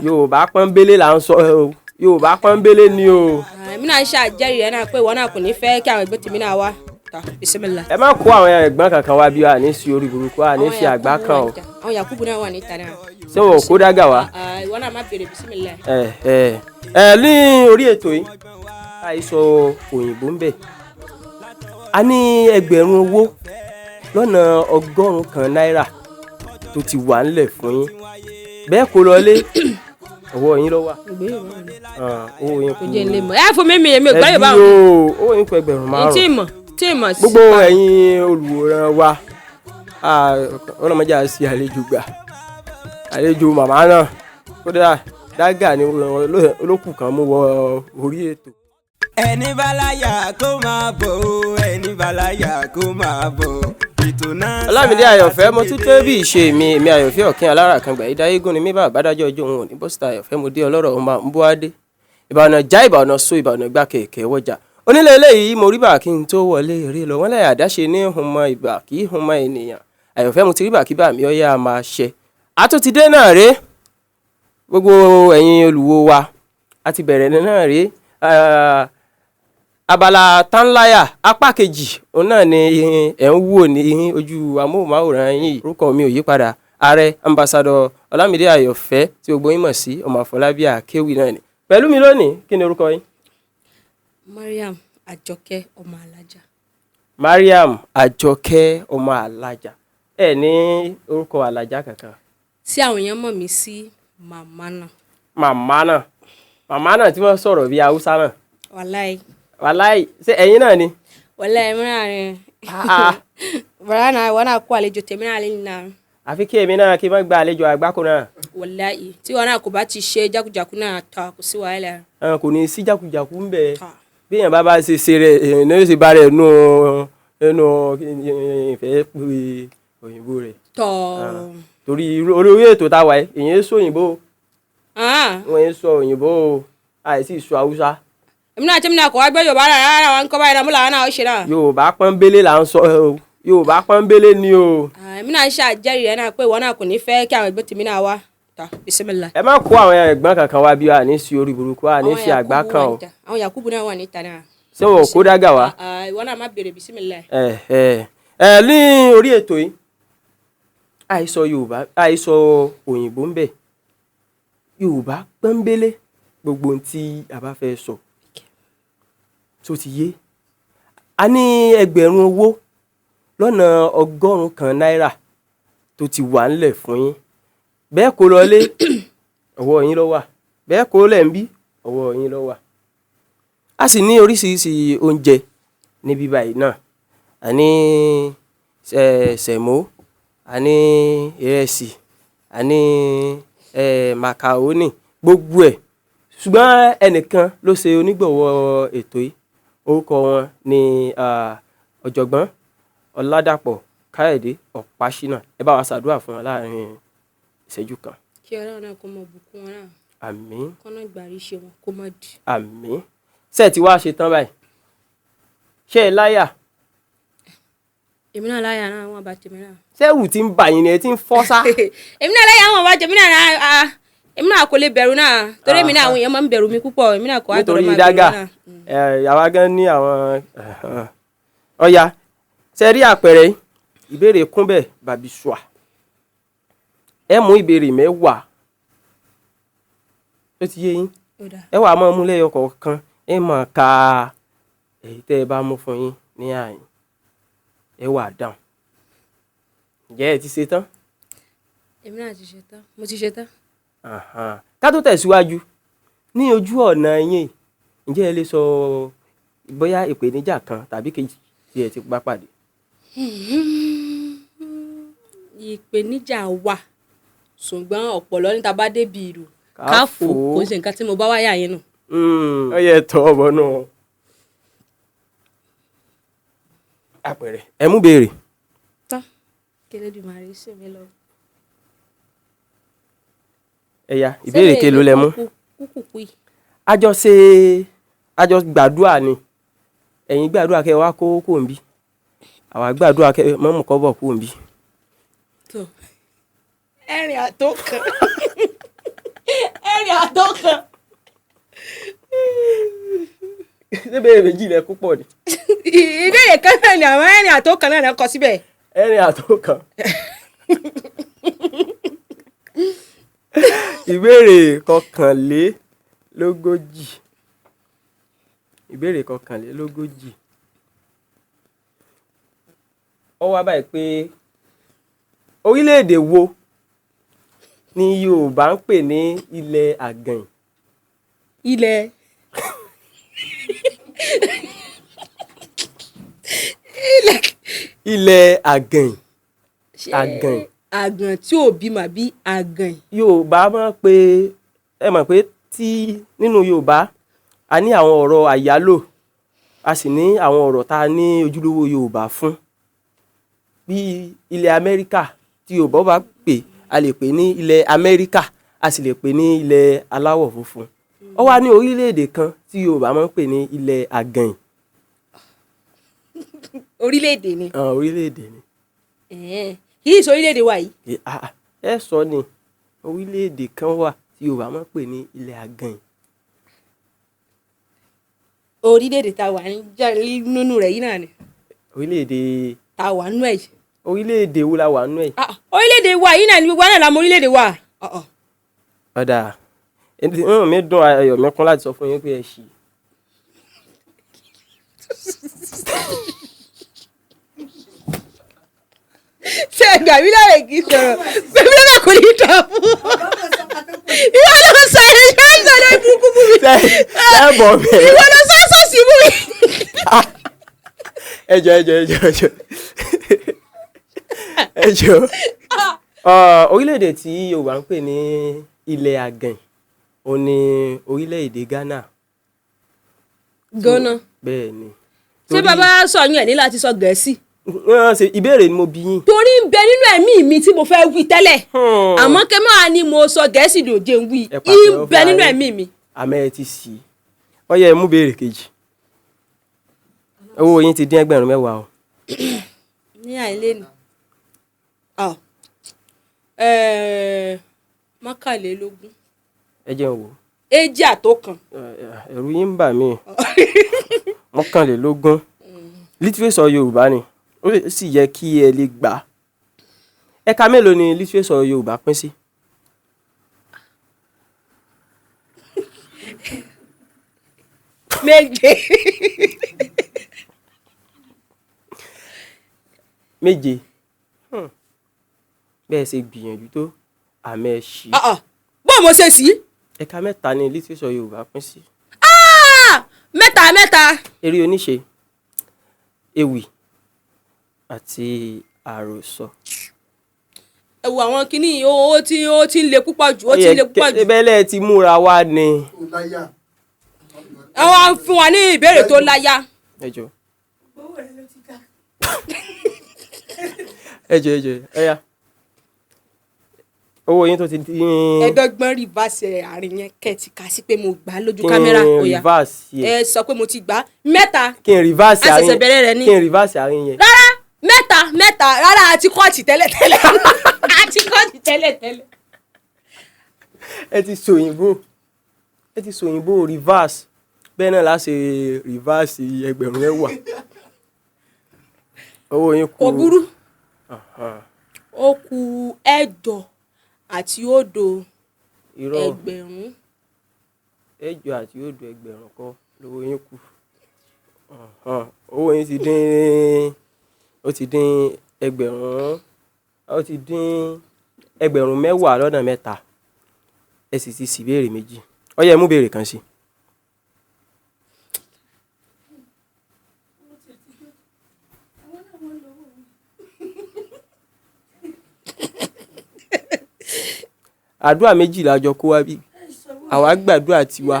Yorùbá pọ́nbélé là ń sọ o, Yorùbá pọ́nbélé ni o. Èmi náà ṣàjẹ́rìí rẹ náà pé ìwọ náà kò ní fẹ́ kí àwọn ẹ̀gbọ́n tèmi náà wá. Tọ́, bisimilá. Ẹ má kó àwọn ẹ̀gbọ́n kankan wá bí wa ní sí orí burúkú, à ní sí àgbá kan o. Àwọn Yakubu náà wà níta náà. Ṣé wọn ò kó dágà wá? Ìwọ náà má bèrè, bisimilá. Ẹ ẹ ẹ ní orí ètò yìí, àìsọ òyìnbó ń bẹ. A ní ẹgbẹ̀rún owó lọ́nà 100 náírà tó ti wà ńlẹ̀ fún yín. Bẹ́ẹ̀ kó lọlé, ọwọ́ yín ló wà. Owó yín kò jẹ́ ilé mọ̀ ẹ fún mi mi èmi ò gbọ́ Yorùbá. Ẹbí o, owó yín kù ẹgbẹ̀rún o 5. Tí mọ̀ tí mọ̀ sí. Gbogbo ẹ̀yin olùwòran wa, ọlọ́mọdé á sí àlejò gbà, àlejò màmá náà kódà dágà ni olókùn kan mú wọ orí ètò. Ẹni bá láyà kó máa bọ̀ ó, ẹni bá láyà kó máa bọ̀, ètò náà. Ọlámídé Àyànfẹ́, mo tún tó bí ìṣe mi. Èmi Àyànfẹ́ ọ̀kín alára kan gbà yí dáyégún ni mí bá àbádájọ́ ọjọ́ òun ò ní bọ́sítà. Àyànfẹ́ mo dé, ọlọ́rọ̀ ọmọ ń bó adé ìbànú já ìbànú so ìbànú gbà kẹ̀kẹ́ wọjà onílé eléyìí. Mo rí bà kí n tó wọlé eré lọ wọ́n lẹ́yìn àdáṣe ní humọ ìgbà kì í humọ ènìyàn. Àyànfẹ́ mo ti rí bà kí bà mí ọyá máa ṣẹ. Àtúntìdé náà rèé. Gbogbo ẹ̀yin olùwò wa, a ti bẹ̀rẹ̀ náà rèé. Abala tánláyà apá kejì òun náà ni ẹ̀ ń wò ní ojú amóhùnmáwòrán yìí. Orúkọ mi ò yí padà, ààrẹ ambassadọ Ọlámídé Àyọ̀fẹ́ tí gbogbo yín mọ̀ sí ọmọ Àfọlábí Akéwì náà ni pẹ̀lú mi lónìí. Kí ni orúkọ yín? Mariam Àjọkẹ́ ọmọ Alájà. Mariam Àjọkẹ́ ọmọ Alájà. Ẹ ní orúkọ Alájà kankan? Tí àwọn èèyàn mọ̀ mí sí màmá náà. Màmá náà, màmá náà tí wọ́n sọ̀rọ̀ bíi Haúsá náà. Wàláì. Wàláì, ṣé ẹ̀yin náà ni? Wàláì mìíràn rẹ. Ah. Bàrà náà ìwọ náà kó àlejò tèmi náà lẹ́yìn náà. Àfi kí èmi náà kí n má gba àlejò àgbákò náà. Wàláì, tí ìwọ náà kò bá ti ṣe jákujàku náà, ta kò sí wàhálà. Kò ní sí jákujàku ń bẹ. Ta. Bí èèyàn bá ṣe ṣe rẹ̀, èèyàn ní ó sì bá rẹ̀ nù nínú ìfẹ́ pé òyìnbó rẹ̀. Tọ́. Torí olórí ètò tá a wà yìí, èèyàn ń sọ òyìnbó, wọ́n ń sọ òyìnbó o, àìsí sọ Haúsá. Èmi náà tèmi náà kò wá gbọ́ Yorùbá rárá rárá wa ń kọ́ báyìí náà mo làwọn náà ó ṣe náà. Yorùbá pọ́nbélé là ń sọ o, Yorùbá pọ́nbélé ni o. Èmi náà ṣàjẹ́rìí rẹ náà pé ìwọ náà kò ní fẹ́ kí àwọn ẹ̀gbọ́n tèmi náà wá. Tọ́, bisimilá. Ẹ má kó àwọn ẹ̀gbọ́n kankan wá bí wa ní sí orí burúkú, à ní sí àgbá kan o. Àwọn Yakubu náà wà níta náà. Ṣé wọn ò kó dágà wá? Ìwọ náà má bèrè, bisimilá. Ẹ ẹ ẹ ní orí ètò yìí, àìsọ Yorùbá, àìsọ òyìnbó ń bẹ. Yorùbá pọ́nbélé gbogbo ohun tí a bá fẹ́ sọ tó ti yé. A ní ẹgbẹ̀rún owó lọ́nà 100 náírà tó ti wà ńlẹ̀ fún yín. Bẹ́ẹ̀ kó lọlé, ọwọ́ yín ló wà. Bẹ́ẹ̀ kó lẹ̀ ń bí, ọwọ́ yín ló wà. A sì ní oríṣiríṣi oúnjẹ níbí báyìí náà. A ní sẹ̀mó, a ní ìrẹsì, a ní màkàrónì, gbogbo ẹ̀. Ṣùgbọ́n ẹnìkan ló ṣe onígbọ̀wọ́ ètò yìí. Orúkọ wọn ni ọ̀jọ̀gbọ́n Ọládàpọ̀ Káyọ̀dé Ọ̀páṣínà. Ẹ bá wa ṣàdúrà fún wọn láàrin ìṣẹ́jú kan. Kí Ọlọ́run náà kó mọ bùkún wọn náà. Àmín. Kọ́nà ìgbàrí ṣe wọn kó má di. Àmín. Ṣé ẹ ti wá ṣe tán báyìí? Ṣé ẹ láyà? Èmi náà láyà náà, wọn bá tèmi náà. Ṣé ẹ̀rù ti ń bà yín ni ẹ ti ń fọ́ sá? Èmi náà láyà, wọn bá tèmi náà. Èmi náà kò lè bẹ̀rù náà torí èmi náà, àwọn èèyàn máa ń bẹ̀rù mi púpọ̀. Èmi náà kò wá nítorí gbọ́dọ̀ máa dágà bẹ̀rù náà. Ẹ àwa gan ní àwọn ọ̀ya. Ṣe rí àpẹẹrẹ yìí? Ìbéèrè kúnbẹ̀ bàbí ṣùà. Ẹ mú ìbéèrè 10, ó ti yé yín? Ó dáa. Ẹ wàá máa mú lẹ́yọ kọ̀ọ̀kan, ẹ máa ka èyí tẹ́ ẹ bá mú fún yín ní àyìn, ẹ wà dáhùn. Ǹjẹ́ ẹ ti ṣe tán? Èmi náà ti ṣe tán, mo ti ṣe tán. Ahan. Ká tó tẹ̀síwájú ní ojú ọ̀nà yín, ǹjẹ́ ẹ lè sọ bóyá ìpèníjà kan tàbí kejì tí ẹ ti bá pàdé? Ìpèníjà wà, ṣùgbọ́n ọ̀pọ̀lọ́ níta bá débi ìlú Ká ká fò fò. Kò ń ṣe nǹkan tí mo bá wáyà yín nù. Ó yẹ tọ́ ọmọ náà. Àpẹẹrẹ ẹ mú béèrè. Tán, kí Elédùmarè ṣe mí lọ. Ẹ̀yà ìbéèrè kelo lẹ mú? Kúkú yìí. Àjọ ṣe, àjọ gbàdúrà ni. Ẹ̀yin gbàdúrà kẹ́ ẹ wá kó kò ń bí, àwa gbàdúrà kẹ́ ẹ mọ́mú kọ́bọ̀ kò ń bí. Tó ẹ̀rìn àtọkàn. àtọkàn. Ṣé béèrè méjì lẹ kó pọ̀ ni? Ìbéèrè kan náà ni àwọn ẹ̀rìn àtọkàn náà kọ síbẹ̀. Ẹ̀rin àtọkàn. Ìbéèrè kọkànlélógójì. Ìbéèrè kọkànlélógójì. Ó wá báyìí pé orílẹ̀-èdè wo ni Yorùbá ń pè ní ilẹ̀ àgànyìn? Ilẹ̀ Ilẹ̀ àgànyìn. Àgànyìn. Àgàn tí ò bímọ àbí àgàn? Yorùbá máa ń pe, ẹ mọ̀ pé tí nínú Yorùbá a ní àwọn ọ̀rọ̀ àyálò, a sì ní àwọn ọ̀rọ̀ tá a ní ojúlówó Yorùbá fún. Bí ilẹ̀ Amẹ́ríkà tí Yorùbá bá pè, a lè pè ní ilẹ̀ Amẹ́ríkà, a sì lè pè ní ilẹ̀ aláwọ̀ funfun. Ó wá ní orílẹ̀-èdè kan tí Yorùbá máa ń pè ní ilẹ̀ àgànyìn. Orílẹ̀-èdè ni. Orílẹ̀-èdè ni. Kì í ṣe orílẹ̀-èdè wa yìí. Ẹ sọ ni, orílẹ̀-èdè kan wà tí Yorùbá máa ń pè ní ilẹ̀ àgànyìn. Orílẹ̀-èdè tá a wà nínú rẹ̀ yìí náà ni. Orílẹ̀-èdè. Tá a wà nínú ẹ̀ yìí. Orílẹ̀-èdè wo la wà nínú ẹ̀? Orílẹ̀-èdè wa yìí náà ni, gbogbo wa náà la mọ̀ orílẹ̀-èdè wa. Ọ̀dà, inú mi dùn, ayọ̀ mi kún láti sọ fún yín pé ẹ ṣì. Ṣé ẹ gbà mí láàyè kí n sọ̀rọ̀? Gbẹ̀mí lọ́nà kò ní dà fún. Ìwọ ló sọ ẹ̀ ṣe ń sọ̀rọ̀ ìbùkún fún mi. Ṣé ẹ bọ̀ bẹ́ẹ̀? Ìwọ ló sọ sọ́ọ̀sì fún mi. Ẹ jọ̀ọ́, ẹ jọ̀ọ́, ẹ jọ̀ọ́, ẹ jọ̀ọ́, ẹ jọ̀ọ́. Orílẹ̀-èdè tí Yorùbá ń pè ní ilẹ̀ àgànyìn òun ni orílẹ̀-èdè Ghana. Ghana. Bẹ́ẹ̀ ni. Ṣé bàbá sọ yín ẹ̀ ní láti sọ Gẹ̀ẹ́sì? Wọ́n ṣe ìbéèrè ni mo bi yín. Torí ń bẹ nínú ẹ̀mí mi tí mo fẹ́ wí tẹ́lẹ̀. Àmọ́ kẹ́ máa ní mo sọ Gẹ̀ẹ́sì lòdì ń wí. Ẹ pàtẹ́wọ́ Ń bẹ fún nínú ara ẹ̀mí yín. mi. Àmọ́ ẹ ti ṣì. Ó yẹ ẹ mú béèrè kejì. Owó yín ti dín 10,000 o. Ní àìlè ni. Mọ́kànlélógún. Ẹ jẹun wò. Èjì àtọkàn. Ẹ̀rù yín ń bà mí. Mọ́kànlélógún. Lítírésọ̀ Yorùbá ni. Ó sì yẹ kí ẹ lè gbà. Ẹ̀ka mélòó ni lítírésọ̀ Yorùbá pín sí? Méje. Méje. Bẹ́ẹ̀ ṣe gbìyànjú tó, àmọ́ ẹ ṣì. Bó mo ṣe sí? Ẹ̀ka mẹ́ta ni lítírésọ̀ Yorùbá pín sí. Mẹ́ta mẹ́ta. Eré oníṣe, ewì àti àròsọ. Ẹ wo àwọn kinní yìí, ó ti ń le púpọ̀ jù, ó ti ń le púpọ̀ jù. Bẹ́lẹ̀ ti múra wá ni. Ẹ wá ń fún wa ní ìbéèrè tó láyà. Ẹ jọ̀ọ́. Ẹ jọ̀ọ́, ẹ jọ̀ọ́, ẹ yá. Owó yín tó ti dín. Ẹ̀ẹ́dọ́gbọ̀n rìvásì àárín yẹn kẹ́ ti kà sí pé mo gbà á lójú kámẹ́rà. Kí n Ó yá. rìvásì ẹ̀. Ẹ sọ pé mo ti gbà á mẹ́ta. Kí n rìvásì A àárín. ṣẹ̀ṣẹ̀ bẹ̀rẹ̀ rẹ̀ ni. Kí n rìvásì àárín yẹn. Rárá, mẹ́ta mẹ́ta, rárá, àti kọ́ọ̀tì tẹ́lẹ̀ tẹ́lẹ̀. Àti kọ́ọ̀tì tẹ́lẹ̀ tẹ́lẹ̀. Ẹ ti sòyìnbó. Ẹ ti sòyìnbó rìvásì. Bẹ́ẹ̀ náà la ṣe rìvásì 10,000. Owó yín kù. Kò burú. Ó kù ẹ̀jọ àti òdo Irọ́. ẹgbẹ̀rún. Ẹ̀jọ àti òdo ẹgbẹ̀rún kọ́ lówó yín kù. Owó yín ti dín, ó ti dín ẹgbẹ̀rún, ó ti dín 10,023. Ẹ sì ti ṣì béèrè méjì. Ó yẹ ẹ mú béèrè kan sí. Àdúrà méjì la jọ kó wá bí. Àwa gbàdúrà tiwa.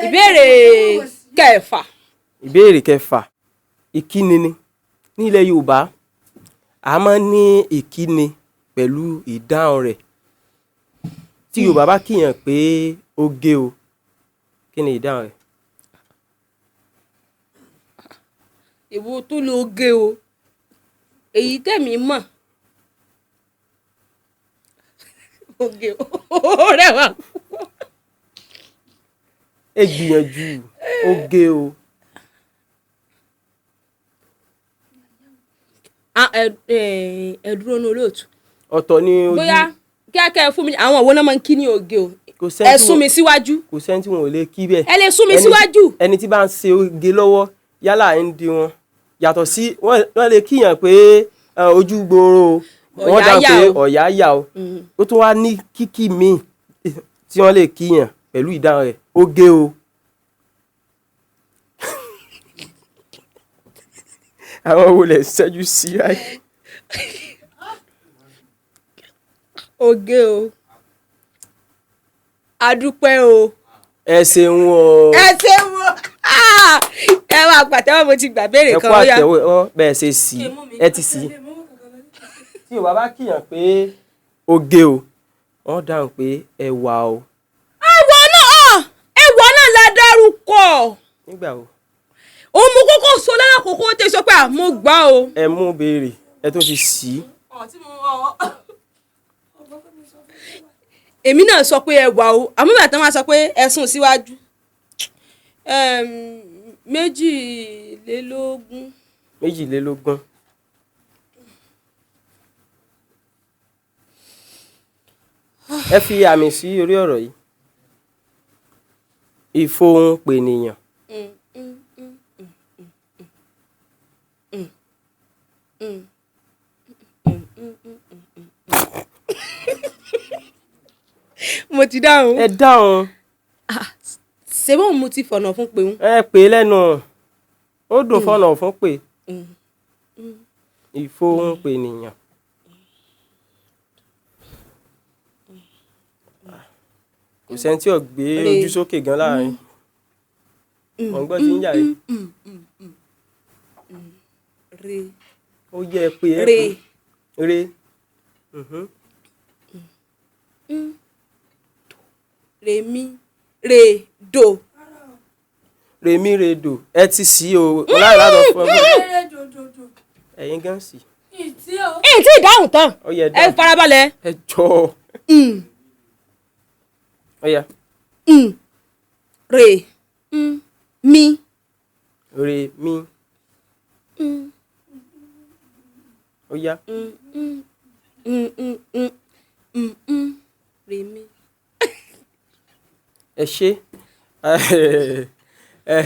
Ìbéèrè kẹfà. Ìbéèrè kẹfà. Ìkíni ni. Ní ilẹ̀ Yorùbá, a máa ń ní ìkíni pẹ̀lú ìdáhùn rẹ̀. Tí Yorùbá bá kíyàn pé ó gé o, kí ni ìdáhùn rẹ̀? Èwo tó lo gé o? Èyí tẹ̀mí mọ̀. Oge o, ó rẹwà púpọ̀. Ẹ gbìyànjú, oge o. Ah, ẹ ẹ ẹ dúró ní olóòtú. Ọ̀tọ̀ ni ojú. Bóyá kíákíá ẹ fún mi, àwọn òwò náà máa ń kí ní oge o. Kò sẹ́ni Ẹ tí sún wọn- mi síwájú. Kò sẹ́ni tí wọn ò lè kí bẹ́ẹ̀. Ẹ lè sún mi síwájú. Ẹni tí bá ń ṣe oge lọ́wọ́, yálà ń di wọn yàtọ̀ sí wọ́n lè kíyàn pé ojú gbòòrò o. Wọ́n Ọ̀yá dáhùn yà pé o. ọ̀yá yà o. Ó tún wá ní kíkí míì tí wọ́n lè kíyàn pẹ̀lú ìdáhùn rẹ̀, oge o. Àwọn wo lè ṣẹ́jú sí báyìí? Oge o, adúpẹ́ o. Ẹ ṣeun o. Ẹ ṣeun o. Ah! Ẹ wá pàtẹ́wọ́, mo ti gbà béèrè Ẹ kan. kú Ó yá. àtẹ̀wọ́ bẹ́ẹ̀ ṣe sí, ẹ ti sí. Tí Yorùbá bá kíyàn pé oge o, wọ́n dáhùn pé ẹwà o. Ẹwọ náà, ẹwọ náà la dárúkọ. Nígbà wo? Òun mo kókó sọ lára kókó tẹ sọ pé à mo gbà o. Ẹ mú béèrè, ẹ tún ti sí. Èmi náà sọ pé ẹwà o, àmọ́ bàtà máa sọ pé ẹ sún síwájú. 22. 22. Ẹ fi àmì sí orí ọ̀rọ̀ yìí: ìfohùnpènìyàn. Mo ti dáhùn. Ẹ dáhùn. Ṣé bóun mo ti fọ̀nà fún pé òun. Ẹ pè é lẹ́nu, ó dùn fọ́nà fún pé ìfohùnpènìyàn. Kò sẹ́ni tí ò gbé ojú sókè gan láàrin mọ̀ ń gbọ́ tí ń yà yìí. Re. Ó yẹ ẹ pé ẹ Re. pé re. Rèmi rè do. Rèmí redò, ẹ ti sí o, ọláyà látọ̀ fún ẹ. Ẹ̀yin gan sí. Èyí tí ìdáhùn tán. Ó yẹ Ẹ dáhùn. farabalẹ̀. Ẹ jọ ó yá. Rè mi. Rèmí ó yá. Rèmi. Ẹ ṣe. Ẹ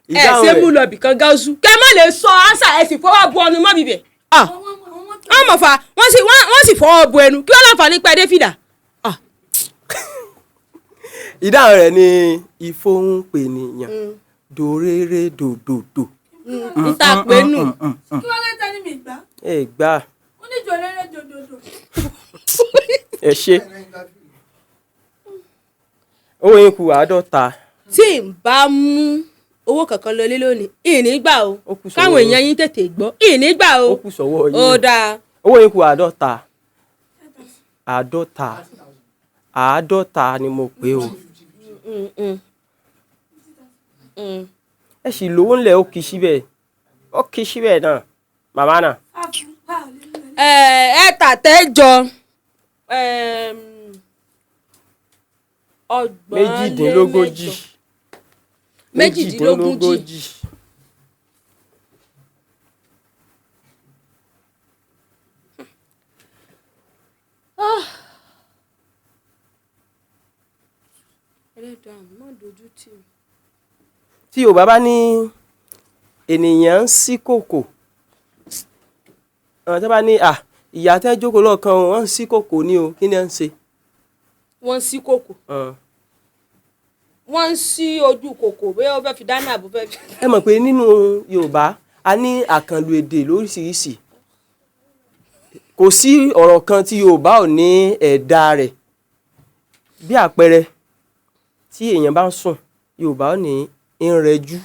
Ìdáhùn ṣe rẹ̀ mú lọ bìkan gáúsù kẹ má lè sọ ánsà, ẹ sì fọwọ́ bu ọnu mọ́ bíbẹ̀. Wọ́n mọ̀ fà wọ́n sì wọ́n sì fọwọ́ bu ẹnu kí wọ́n láǹfààní pẹ́ dé fìdá. Ìdáhùn rẹ̀ ni ìfohùnpènìyàn, dòrèrè dòdòdò. N ta pé nù. Kí wọ́n lè tẹ́ ní mi gbá. Ẹ gbà. Ó ní jòrèrè jòdòdò. Ẹ ṣe, owó yín kù 50. Tí n bá mú owó kankan lọlé lónìí, ìní gbà o. Ó kù sọ́wọ́ Káwọn yín. èèyàn yín tètè gbọ́, ìní gbà o. Ó kù sọ́wọ́ yín. Ó dáa. Owó yín kù 50, 50, 50 ni mo pè o. Ẹ sì lówó ńlẹ̀, ó kì í síbẹ̀, ó kì í síbẹ̀ náà, màmá náà. Ẹ ẹ tàtẹ́jọ ọgbọ̀n lé 38. mẹ́jọ. 38. Ẹlẹ́dàá mi, má dojú tì mí. Tí Yorùbá bá ní ènìyàn ń sí kòkò, àwọn tó bá ní à ìyá tẹ́ jókòó lọ́ọ̀kan o, wọ́n ń sí kòkò ní o, kí ni ẹ ń ṣe? Wọ́n ń sí kòkò. Wọ́n ń sí ojú kòkò, bóyá ó fẹ́ fi dáná àbò fẹ́ fi. Ẹ mọ̀ pé nínú Yorùbá a ní àkànlò èdè lóríṣiríṣi. Kò sí ọ̀rọ̀ kan tí Yorùbá ò ní ẹ̀dà rẹ̀. Bí àpẹẹrẹ, tí èèyàn bá ń sùn, Yorùbá ò ní ń rẹjú,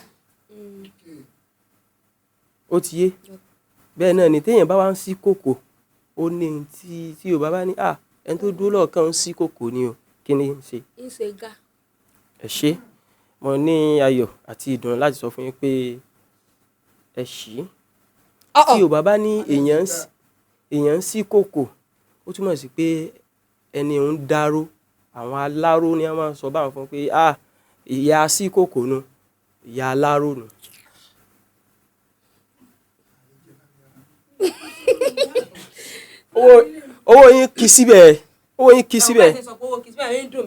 ó ti yé bẹ́ẹ̀ náà ni téèyàn bá wá ń sí kòkò, ó ní ohun tí Yorùbá bá ní à ẹni tó dúró lọ́ọ̀kan ń sí kòkò ni o, kí ni ń ṣe? Ń ṣe gá. Ẹ ṣé, mo ní ayọ̀ àti ìdùnnú láti sọ fún yín pé ẹ ṣí. Tí Yorùbá bá ní èèyàn ń sí kòkò, ó túmọ̀ sí pé ẹni ń dárò. Àwọn aláró ni wọ́n máa ń sọ báwọn fún pé ah Ìyá sí kòkó nu, ìyá aláró nu. Owó yín kì síbẹ̀, owó yín kì síbẹ̀.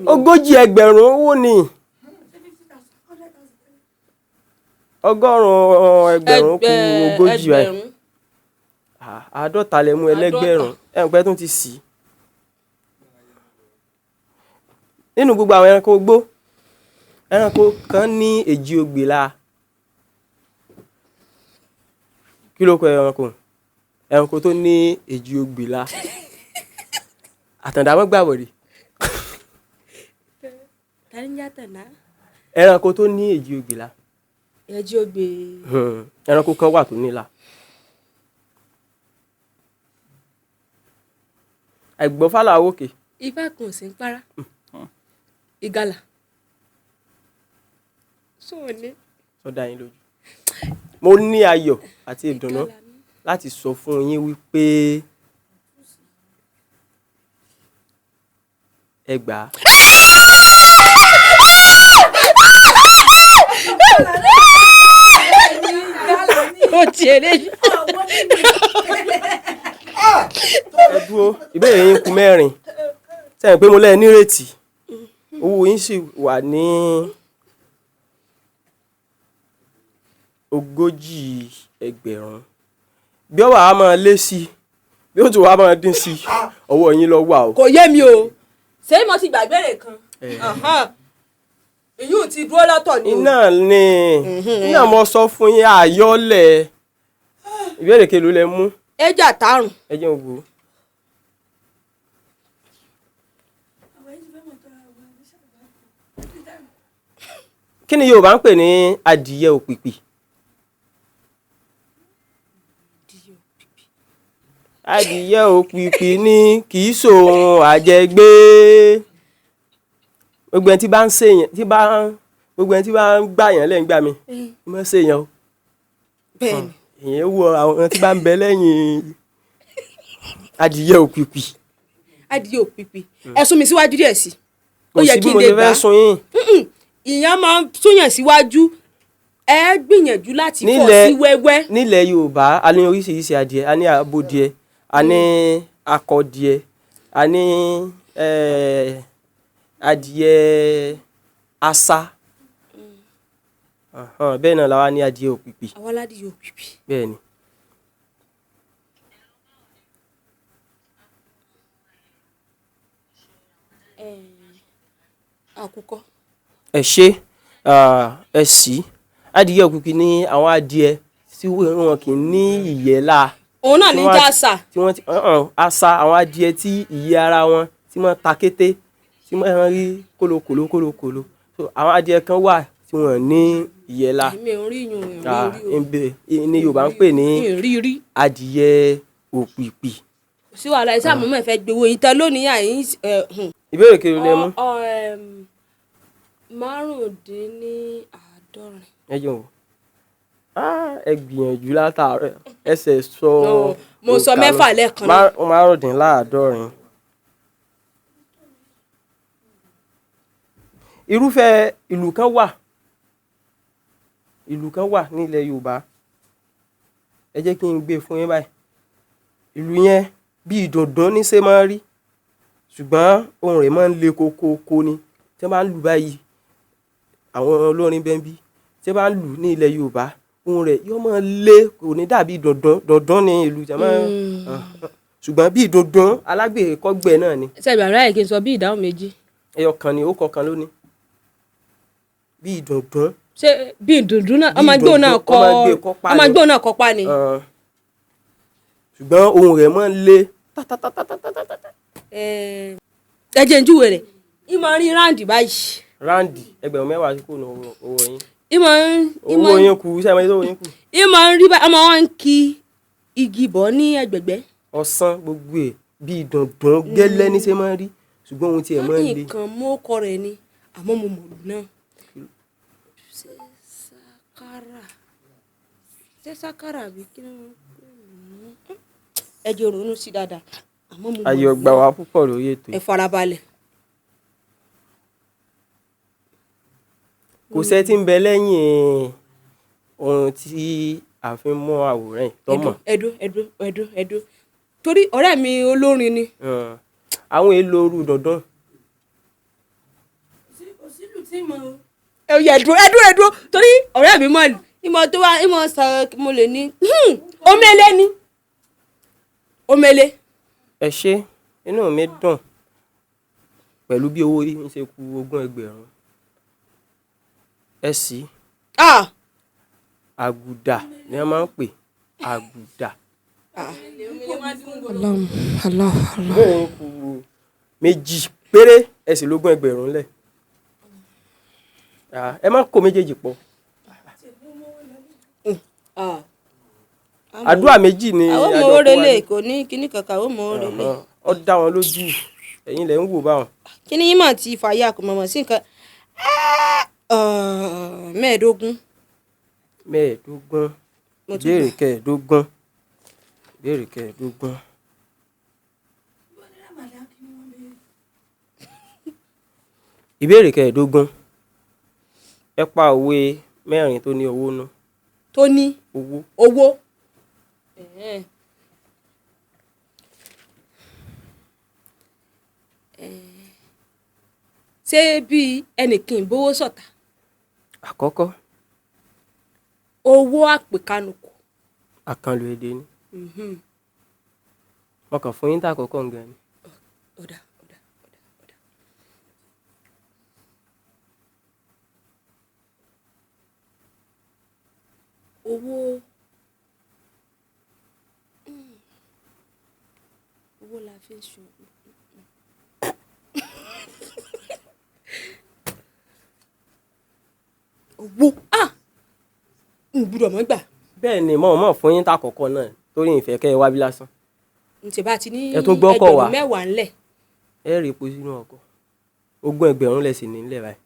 40,000 owó ni. 100,000 kù 40 báyìí. 50 lẹ mú ẹlẹ́gbẹ̀rún, ẹ̀ ń pẹ́ tún ti sì. Nínú gbogbo àwọn ẹranko igbó, ẹranko kan ní èjì ogbè la. Kí ló kọ ẹranko? Ẹranko tó ní èjì ogbè la. Àtàndá mọ́ gbàbọ̀dè. Ta ni ń jẹ́ àtàndá? Ẹranko tó ní èjì ogbè la. Èjì ogbè. Ẹranko kan wà tó nílà. Àìgbọ́fá là wòkè. Ifá kan ò sí ń para. Ìgalà. Sóò ní. Sọ dá yín lójú. Mo ní ayọ̀ àti ìdùnnú láti sọ fún yín wípé ẹ gbà á. Ó ti èrè yìí. Ẹ dúró, ìbéèrè yín kù mẹ́rin. Sẹ́yìn pé mo lẹ́ nírètí. Owó yín sì wà ní 40,000. Bí ó wà á máa lé sí i, bí ó tún wà á máa dín sí i, ọwọ́ yín ló wà o. Kò yé mi o. Ṣé mo ti gbàgbé rẹ̀ kan? Ìyún ti dúró lọ́tọ̀ ni o. Iná ni iná mo sọ fún yín àyọ́lẹ̀. Ìbéèrè kelo lẹ mú? Ẹja tààrùn. Ẹ jẹun wò ó. Kí ni Yorùbá ń pè ní adìyẹ òpìpì? Adìyẹ òpìpì ni kì í ṣòun àjẹgbé. Gbogbo ẹni tí bá ń ṣèyàn, tí bá ń, gbogbo ẹni tí bá ń gbà yàn lẹ́yìn gbà mí, mọ́ ṣèyàn o. Bẹ́ẹ̀ni. Ìyẹn wo àwọn tí bá ń bẹ lẹ́yìn adìyẹ òpìpì. Adìyẹ òpìpì. Ẹ sún mi síwájú díẹ̀ sí. Ó Kò yẹ sí kí bí n mo lè ṣe gbà. fẹ́ sun yín. Ìyẹn máa ń súnyàn síwájú. Ẹ gbìyànjú láti fọ́ sí wẹ́wẹ́. Nílẹ̀ Yorùbá, a ní oríṣiríṣi adìẹ, a ní abodìẹ, a ní akọdìẹ, a ní adìẹ asá. Bẹ́ẹ̀ náà la wá ní adìẹ òpìpì. Àwa ládìyẹ òpìpì. Bẹ́ẹ̀ ni. Àkùkọ. Ẹ ṣé, ẹ sì. Adìyẹ òpìpì ní àwọn adìẹ tí wọn kì í ní ìyẹ́ la. Òun náà ní jẹ́ àṣà. Tí wọ́n ti àṣà àwọn adìẹ tí ìyẹ́ ara wọn tí wọ́n ta kété, tí wọ́n rí kólokòló kólokòló. So àwọn adìẹ kan wà tí wọ́n ní ìyẹ́ la. Èmi ò rí yun, ò rí rí o. Ní Yorùbá ń pè ní adìyẹ òpìpì. Kò sí wàhálà, iṣẹ́ àmọ́ ẹ fẹ́ gbowó yín tán lónìí àyín. Ìbéèrè kí ló lẹ mú? 75. Ẹ jẹun o. Ẹ gbìyànjú látàárọ̀, ẹsẹ̀ sọ. Mo sọ mẹ́fà lẹ́ẹ̀kan náà. 75. Irúfẹ́ ìlù kan wà. Ìlù kan wà ní ilẹ̀ Yorùbá. Ẹ jẹ́ kí n gbé fún yín báyìí. Ìlù yẹn bí ìdùndún ní ṣe máa ń rí. Ṣùgbọ́n ohùn rẹ̀ máa ń le koko ni. Tí wọ́n bá ń lù báyìí, àwọn olórin bẹ́ẹ̀ bí. Tí wọ́n bá ń lù ní ilẹ̀ Yorùbá, ohùn rẹ̀ yóò máa le, kò ní dàbí dùndún. Dùndún ni ìlù tí a máa ń. Ṣùgbọ́n bí ìdùndún alágbèékọ́gbẹ́ náà ni. Ṣé ìgbà ráyè kí n sọ bí ìdáhùn méjì? Ẹyọ kan ni, ó kọ̀ọ̀kan ló ní. Bí ìdùndún. Ṣé bí ìdùndún náà, ọmọ ẹgbẹ́ òun náà kọ́, ọmọ ẹgbẹ́ òun náà kọ́ pa ni. Ṣùgbọ́n ohùn rẹ̀ máa ń le tátátátátátátá. Ẹ jẹ́ n júwe rẹ̀. Ìmọ̀ rí ráǹdì báyìí. Ráǹdì 10,000 kò ní owó yín. Ìmọ̀ Owó yín kù, ṣé ẹ mọ iye tó owó yín kù? Ìmọ̀ rí báyìí, ọmọ wọn ń ki igi bọ̀ ní ẹgbẹ̀gbẹ́. Ọ̀sán gbogbo ẹ̀ bí ìdùndún gẹ́lẹ́ ní ṣe máa ń rí. Ṣùgbọ́n ohun tí ẹ̀ máa ń le. Nǹkan mú ọkọ rẹ̀ ni, àmọ́ mo mọ̀ lù náà. Ṣé sákárà? Ṣé sákárà àbí kí ni wọ́n pè é? Ẹ jẹ́ ronú sí dáadáa. Àmọ́ mo mọ̀ lù náà. Ayọ̀ gbà wá púpọ̀ lórí ètò yìí. Ẹ farabalẹ̀. Kò sẹ́ tí ń bẹ lẹ́yìn ohun tí a fi ń mú àwòrán yìí tọ́mọ̀. Ẹdó, ẹdó, ẹdó, ẹdó, torí ọ̀rẹ́ mi olórin ni. Àwọn èlò orú dandan. Kò sílù tí mo o. Ẹ yẹ ẹdó, ẹdó, ẹdó, torí ọ̀rẹ́ mi mọ̀ ìmọ̀ tó wá ìmọ̀ sọ mo lè ní omele ni, omele. Ẹ ṣé, inú mi dùn pẹ̀lú bí owó yìí ń ṣe ku 20,000. Ẹ sì. Ah! Àgùdà ni wọ́n máa ń pè, àgùdà. Allah, Allah, Allah. Ìbéèrè yín kù méjì péré, ẹ sì 20,000 lẹ̀. Ah, ẹ má kó méjèèjì pọ̀. Ah. Àdúrà méjì ni Àwọn àjọ ọmọ kó wá orele ní. Kò ní kíní kankan, àwọn ọmọ orele. Ọ̀hán, ó dá wọn lójú, ẹ̀yin lẹ̀ ń wò báwọn. Kíní yín mà ti fàyà, kò mọ̀mọ́ sí nǹkan 15. 15. Mo tún Ìbéèrè gbà. 15, ìbéèrè 15. Ìbéèrè 15, ẹ pa òwe mẹ́rin tó ní owó nú. Tó ní owó. Owó. Ṣé bí ẹnìkan ìbówó sọ̀tà? Àkọ́kọ́. Owó àpèkánukò. Àkànlò èdè ni. Mo kàn fún yín tá àkọ́kọ́ nǹkan ni. Ọ̀dà, ọ̀dà, ọ̀dà, ọ̀dà. Owó, owó la fi ń sun. Owó, ah, n gbúdọ̀ mọ́ gbà. Bẹ́ẹ̀ ni, mo mọ̀ fún yín tá àkọ́kọ́ náà torí ìfẹ́ kẹ́ ẹ wá bí lásán. N ṣe bá ti ní Ẹ tún gbọ́kọ̀ wá. 10,000 ńlẹ̀. Ẹ rí epo sínú ọkọ̀, 20,000 lẹ̀ sì nílẹ̀ báyìí.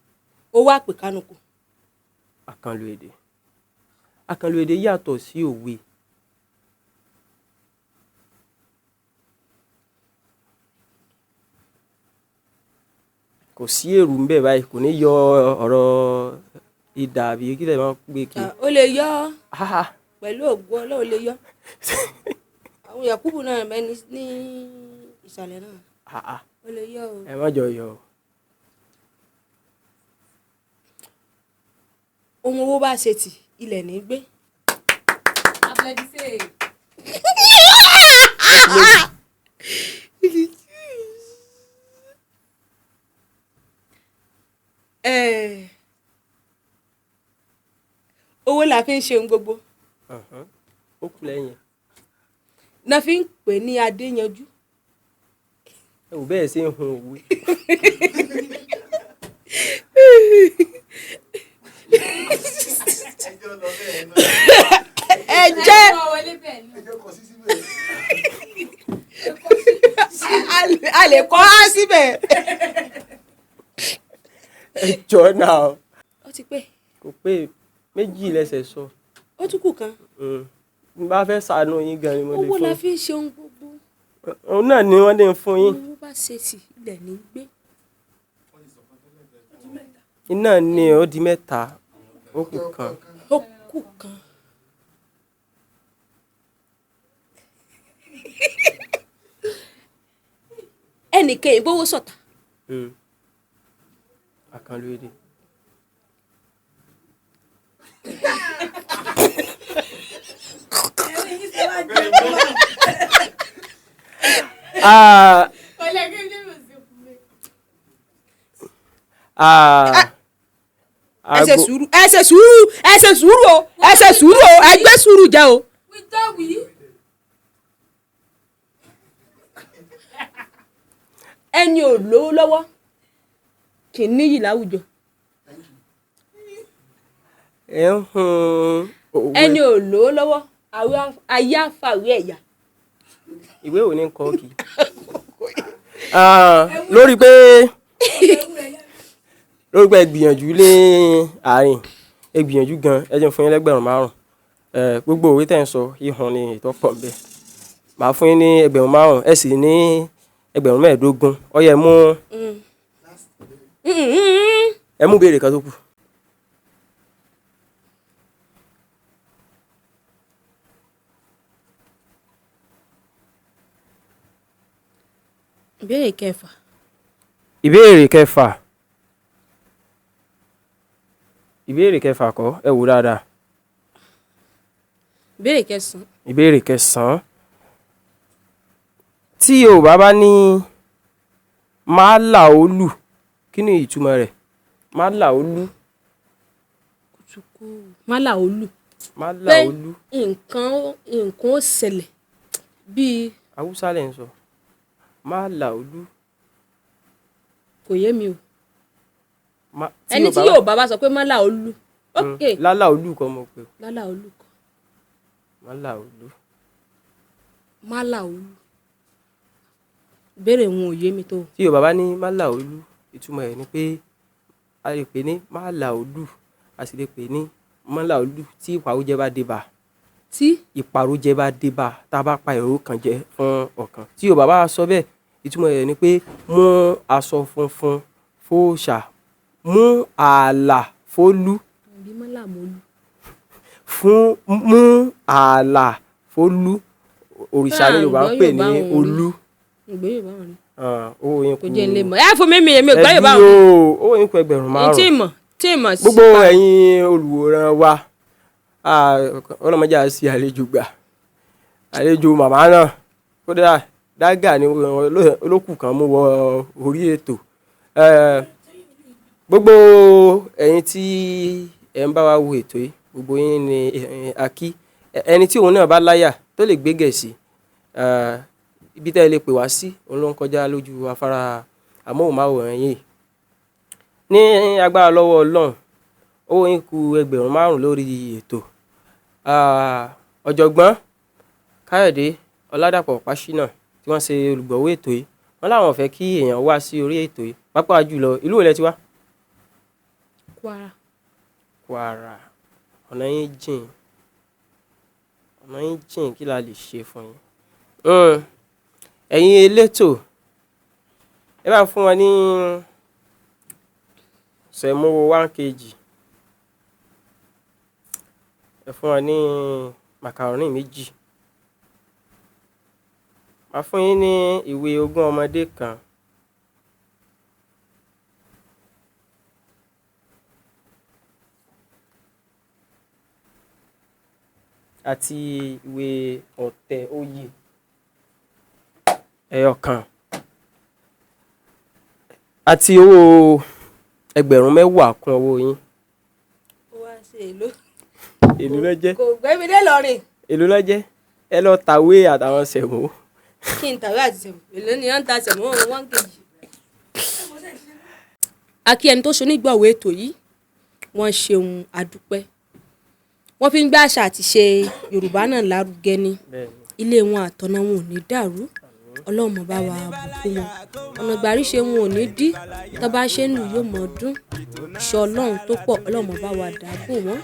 Owó àpèkánukò. Àkànlò èdè, àkànlò èdè yàtọ̀ sí òwe. Kò sí èrú ńbẹ̀ báyìí, kò ní yọ ọ̀rọ̀ idà àbí kí lè máa gbé kiri. Ah, ó lè yọ. Ah, Pẹ̀lú ògo Ọlọ́run, ó lè yọ. Àwọn Yakubu náà bẹ ní ìsàlẹ̀ náà. Ah, ah. Ó lè yọ o. Ẹ má jọ yọ o. Ohun owó bá ṣe tì, ilẹ̀ ní gbé. Abẹ́dísè. Owó la fi ń ṣe ohun gbogbo. Ọ̀hán. Ó kù lẹ́yìn ẹ̀. Náà fi ń pè ní Adéyanjú. Ẹ wò bẹ́ẹ̀ ṣe ń hun òwe. Ẹ jẹ́ Wọlé bẹ́ẹ̀ ni. A lè kọ́ á síbẹ̀. Ẹ jọ náà. Ó ti pé. Kò pé, méjì lẹ́sẹ̀ sọ. Ó tún kù kan. N bá fẹ́ ṣàánú yín gan ni mo lè Owó fún la yín. fi ń ṣe ohun gbogbo. Òun náà ni wọ́n lè fún yín. Owó bá ṣe tì, ilẹ̀ ní gbé. Iná ni ó di mẹ́ta, ó kù kan. Ó kù kan. Ẹnìkan ìbówó sọ̀tà. Àkànlò èdè. Ẹ̀rín yìí ṣe wá jẹ́ ọmọ. Ah, Kọ̀lẹ́ kí n jẹ́ mi ò sí fún mi. ah, Ẹ ṣe aago- sùúrù, ẹ ṣe sùúrù, ẹ ṣe sùúrù o, ẹ ṣe sùúrù o, ẹ gbé sùúrù jẹ o. Wí tó wí. Ẹni ò lówó lọ́wọ́ kì í níyì láwùjọ. Ẹ ń hun òwe. Ẹni ò lówó lọ́wọ́, ayé àfàwé ẹ̀yà. Ìwé wo ni ń kọ́ kì í? Ah, lórí pé ẹ gbìyànjú lé àárín, ẹ gbìyànjú gan, ẹ jẹ́ n fún yín 5,000. Gbogbo òwe tẹ̀ ń sọ ihun ni ìtọ́pọ̀ bẹ́ẹ̀. Màá fún yín ní 5,000, ẹ sì ní 25,000. Ó yẹ mú ẹ mú béèrè kan tó kù. Ìbéèrè kẹfà. Ìbéèrè kẹfà. Ìbéèrè kẹfà kọ́, ẹ wò dáadáa. Ìbéèrè kẹsàn-án. Ìbéèrè kẹsàn-án. Tí Yorùbá bá ní máa là ó lù, kí ni ìtumọ̀ rẹ̀? Máa là ó lù. Kùtùkù málà olù. Máa là Pé ó lù. nǹkan ó ṣẹlẹ̀ bíi Haúsá lẹ̀ ń sọ. Máa là ó lù. Kò yé mi o. Ẹni tí Yorùbá Yorùbá bá sọ pé málà olù. Ok. Lálà olú kọ́ mo pè o. Lálà olù kọ́. Málà olú. Málà olù. Ìbéèrè wọn ò yé mi tó. Tí Yorùbá bá ní málà olú, ìtumọ̀ ẹ̀ ni pé a lè pè ní málà olú, a sì lè pè ní mọ́là olú tí ìpàrójẹ bá dé bá. Tí Ìpàrójẹ bá dé bá, tá a bá pa èrò kan jẹ fún ọ̀kan. Tí Yorùbá bá sọ bẹ́ẹ̀, ìtumọ̀ ẹ̀ ni pé mú aṣọ funfun fóòṣà, mú ààlà fólú. Àbí málà mólú. Fún mú ààlà fólú. Òrìṣà ni Yorùbá ń pè ní Yorùbá wọn rí. olú. Ìgbé Yorùbá wọn rí. Ah, owó yín Kò kù. jẹ́ ń lè mọ̀. Ẹ fún mi mi èmi ò gbọ́ Yorùbá Ẹbí wọn. o, owó yín kù ẹgbẹ̀rún N tí márùn-ún. mọ̀ tí mọ̀ sí. Gbogbo ẹ̀yin olùwòran wa, ah, ọlọ́mọdé á sí àlejò gbà, àlejò màmá náà kódà dágà ni olókù kan mú wọ orí ètò. Gbogbo ẹ̀yin tí ẹ̀ ń bá wa wo ètò yìí, gbogbo yín ni a kí. Ẹni tí òun náà bá láyà tó lè gbé Gẹ̀ẹ́sì, ibi tẹ́ ẹ lè pè wá sí òun ló ń kọjá lójú afárá amóhùnmáwòrán yìí. Ní agbára lọ́wọ́ Ọlọ́run, owó yín kù ẹgbẹ̀rún 5 lórí ètò. Ọ̀jọ̀gbọ́n Káyọ̀dé Ọládàpọ̀ Pàṣínà tí wọ́n ṣe olùgbọ̀wọ́ ètò yìí, wọ́n láwọn fẹ́ kí èèyàn wá sí orí ètò yìí, pàápàá jùlọ ìlú wo lẹ ti wá? Kwara. Kwara. Ọ̀nà yín jìn, ọ̀nà yín jìn, kí la lè ṣe fún yín? Ẹ̀yin elétò, ẹ bá ń fún wọn ní sẹ̀mó 1 kg, ẹ fún wọn ní màkàrónì 2, màá fún yín ní ìwé ogún ọmọdé kan. Àti ìwé ọ̀tẹ̀ oyè ẹyọ kan àti owó ẹgbẹ̀rún 10 kún owó yín. Ó wá ṣe èlò. Èló ló jẹ́? Kò gbẹ́mi dé lọ́rìn. Èló ló jẹ́? Ẹ lọ tàwé àtàwọn sẹ̀mó. Kí n tàwé àti sẹ̀mó, èlò ni wọ́n ń ta sẹ̀mó 1 kg. A kí ẹni tó ṣonígbọ̀wọ́ ètò yìí, wọ́n ṣeun àdúpẹ́. Wọ́n fi ń gbé àṣà àti ṣe Yorùbá náà lárugẹ ni. Ilé wọn àtọ̀nà wọn ò ní dàrú. Ọlọ́run bá wa bùkún wọn. Ọ̀nà ìgbàríṣe wọn ò ní dí. Tó bá ṣe ń lù yóò mọ̀ ọdún. Ìṣọ́ Ọlọ́run tó pọ̀, Ọlọ́run bá wa dàbò wọ́n.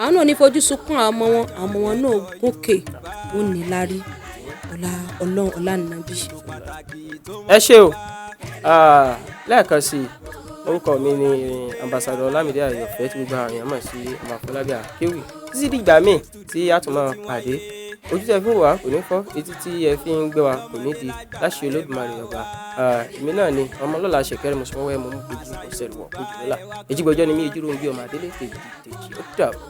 Àwọn náà ò ní fojú sunkún àwọn ọmọ wọn, àwọn ọmọ wọn náà gòkè, ó ní lárí. Ọlá Ọlọ́run, ọlá nàbí. Ẹ ṣé o. Lẹ́ẹ̀kan sí i, orúkọ mi ni Ambassador Ọlámídé Àyọ̀fẹ́ tí gbogbo àwọn èèyàn mọ̀ sí ọmọ Àfọlábí Akéwì. Títí dìgbà míì tí a tún máa pàdé, ojú tẹ fi ń wá kò ní fọ́, etí tí ẹ fi ń gbé wa kò ní di láṣẹ Olódùmarè ọba. Èmi náà ni ọmọlọ́lá Ṣẹ̀kẹ̀rẹ̀ Mùsùlùmí, mo mú kojú ọ̀sẹ̀ wọ̀ kojú lọ́la. Èjìgbọ́jọ́ ni mí, ejúrò ń bí ọmọ Adélé tèjì tèjì ó dàbọ̀.